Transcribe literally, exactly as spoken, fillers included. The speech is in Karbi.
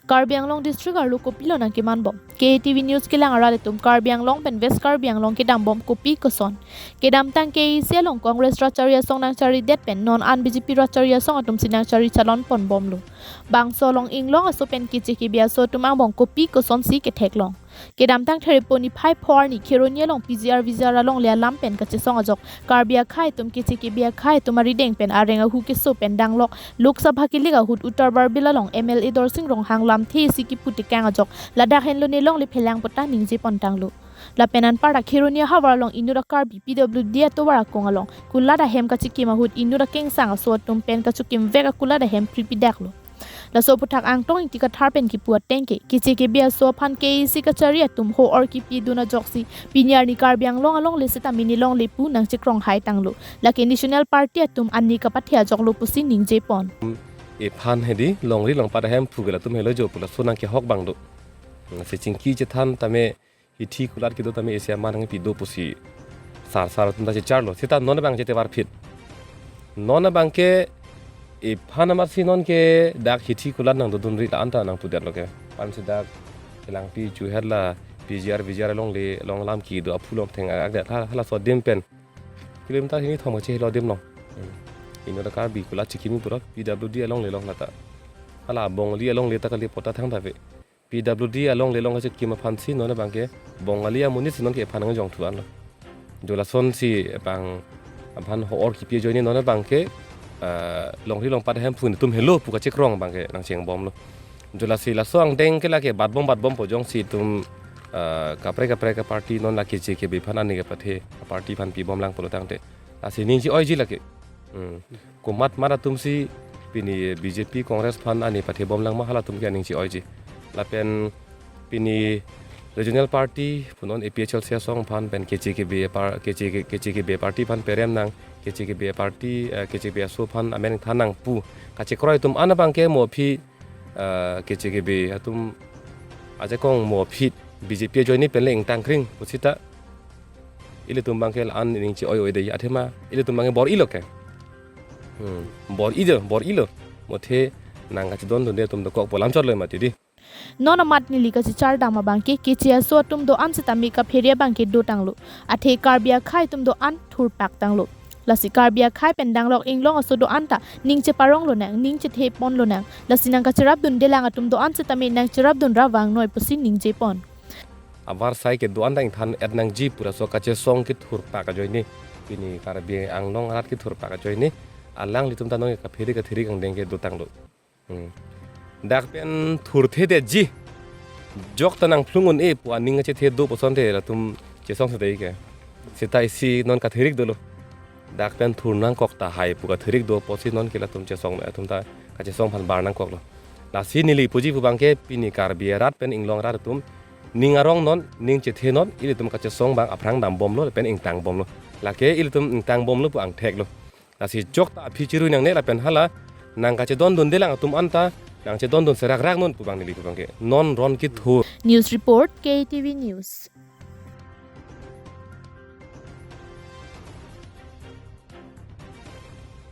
Karbi Anglong District arlo kopilo nangkeman bom? K A T V News kelang arat atum, Karbi Anglong pen West Karbi Anglong kedam bom kopi koson? Kedamtang K A A C along Congress rat chari asong nangcharidet pen non an B J P rat chari asong atum si nangchari chalon pon bomlo. Bangso along inglong aso pen keche kebe aso atum angbong kopi kosonsi ketheklong? Kedamtang Therepo niphai pho arni Kheroni along P G R V G R alongle alam pen kachesong ajok Karbi akhei atum keche kebe akhei atum arideng pen areng ahu keso pen danglok Lok Sabha kelik ahut Uttar Barbil along M L A Dorsing Ronghang lamthe isi kipu tekang ajok ladak henlo ne longle phelang puta ningje pon tanglo. Lapen anparta Kheroni ahavar along inut a-Karbi P W D atovar akong along kulat ahem kachikim ahut inut akengsang aso atum pen kachikim vek akulat ahem pripidaklo. Laso aphuthak Angtong Ingti Kathar pen kipu ateng ke, keche kebe aso aphan K A A C kachari atum ho-or kipidun ajoksi pini arni Karbi Anglong alongle seta mini longle pu nangchekrong hai tanglo. Lake National Party atum ani kapathe ajoklo pusi ningje pon. Ephan hedi longri longpat ahem phu ke latum helo jo pu laso nangkehok abang do. Si chingki chethan tame hithi kulat kedo tame isi aman nangpido pusi sar sar atum ta checharlo. Seta non abang chete varphit. Non abang ke ephan amatsi non ke dak hithi kulat nangdodunri la anta nangpudetlo ke. Pansi dak Langpi chuher la P G R V G R alongle along lam kedo aphu lom theng ak det hala, halaso adim pen kilometer hini thom kachehelo adim long. Inut a-Karbi kulat chikimi pura P W D alongle long lata. Hala Bongali alongle ta kali pota thangta ave. P W D alongle long kachikim aphansi non abang ke Bongali amonit si non ke ephan nangjong thu anlo. Jo lasonsi abang aphan ho-or kipi ajoine non abang ke, ah, longri longpat ahem phu netum helo pu kachekrong abang ke nangcheng bomlo. Jo lasi laso angdeng ke lake bat bom bat bompo jongsi itum, ah, kaprek kaprek a-party non lake keche kebe aphan ani kapathe a-party aphan pi bomlang pulo tangte. Lasi ning chi-oiji lake. Hmm. Komat mat atumsi pini B J P Congress aphan ani pathe bomlang ma halatum ke aning chi-oiji. Lapen pini regional party punon A P H L C asong aphan pen keche kebe par-, keche ke-, keche kebe party aphan perem nang, keche kebe party, eh, keche kebe aso aphan amen than nang pu kachekroi atum an abang ke mo aphi, eh, keche kebe atum ajakong mo aphi B J P ajoine pen le ingtang kring pusita ilitum abang ke la-an ning chi-oi-oi de athema ilitum abang ke bor-ilo ke. Hmm, bor-ijo, bor-ilo. Mothe nang kachedondunde atum dokok polam chotlo mati di. Non amat neli kachechar dam abang ke keche aso atum do-an sitame kaphere abang ke do tanglo. Athe Karbi akhei atum do-an thurpak tanglo. Lasi Karbi akhei pen danglok inglong aso do-an ta ning cheparonglo nang, ning chethe ponlo nang. Lasi nang kacherapdundelang atum do-an sitame nangcherapdun ra vangnoi pusi ningje pon. Avarsai ke do-an ta ingthan et nangji pu laso kachesong kethurpak ajoine. Pini Karbi Anglong arat kethurpak ajoine. Alanglitum ta non kaphere katherik angdeng ke do tanglo. Hmm. Dak pen thurthedetji. Jok ta nangphlung un-e pu aning chethe do pusonte latum chesong sedai ke. Seta isi non katherik dolo. Dak pen thur nangkok tahai pu katherik do pusi non ke latum chesong atum ta kachesong aphan bar nangkoklo. Lasi neli puji pu abang ke pini Karbi arat pen inglong arat atum ning arong non, ning chethe non, ilitum kachesong abang aphrang dam bomlo pen ingtang bomlo. Lake ilitum ingtang bomlo pu angtheklo. Lasi jok ta aphi chirui nangne lapen hala nang kachedondundelang atum anta nang chedondun serak rak non pu abang neli pu abang ke. Non ron kethur. News report, K T V News.